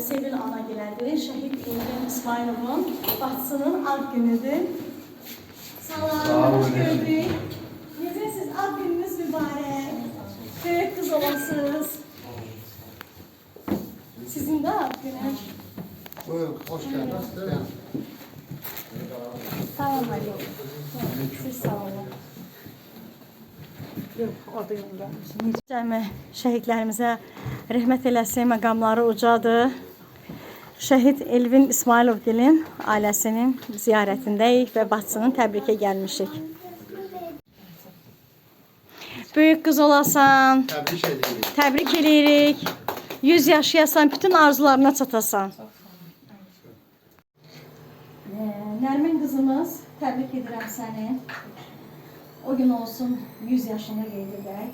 Sevil ana gilədir. Şəhid Elvin İsmayılovun bacısının ad günüdür. Salam, hoş gördük. Necəsiz? Ad gününüz mübarək. Böyük qız olasınız. Sizin də ad günü. Buyurun, hoş geldiniz. Salam aleyküm. Siz sağ olun. Yox, orada yol gəlmişim. Cəmi şəhidlərimizə rəhmət eləsin, məqamları ucadır. Şəhid Elvin İsmayılovgilin ailəsinin ziyarətindəyik və bacısının təbrikə gəlmişik. Böyük qız olasan, Tebrik ediyoruz. təbrik eləyirik. 100 yaşayasan, bütün arzularına çatasan. Nərmin qızımız, təbrik edirəm səni. O gün olsun 100 yaşını qeyd edək.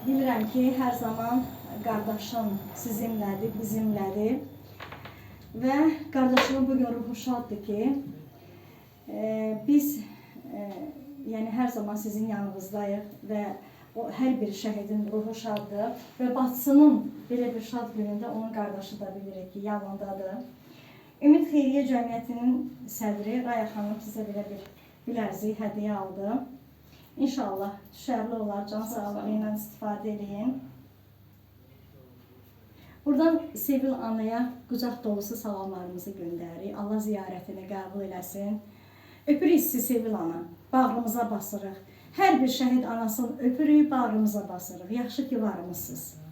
Bilirəm ki, hər zaman qardaşın sizinlədir, bizimlədir. Və qardaşımın bu gün ruhu şaddır ki, biz yəni hər zaman sizin yanınızdayıq və o hər bir şəhidin ruhu şaddır və bacısının belə bir şad günündə onun qardaşı da bilirik ki, yanındadır. Ümid Xeyriyyə Cəmiyyətinin sədri Raya xanım sizə belə bir bilərzik hədiyyə aldı. İnşallah düşərli olar, can sağlığı ilə istifadə eləyin. Buradan Sevil anaya qucaq dolusu salamlarımızı göndəririk. Allah ziyarətini qəbul eləsin. Öpürük sizi Sevil ana. Bağrımıza basırıq. Hər bir şəhid anasını öpürük, bağrımıza basırıq. Yaxşı ki varımızsınız.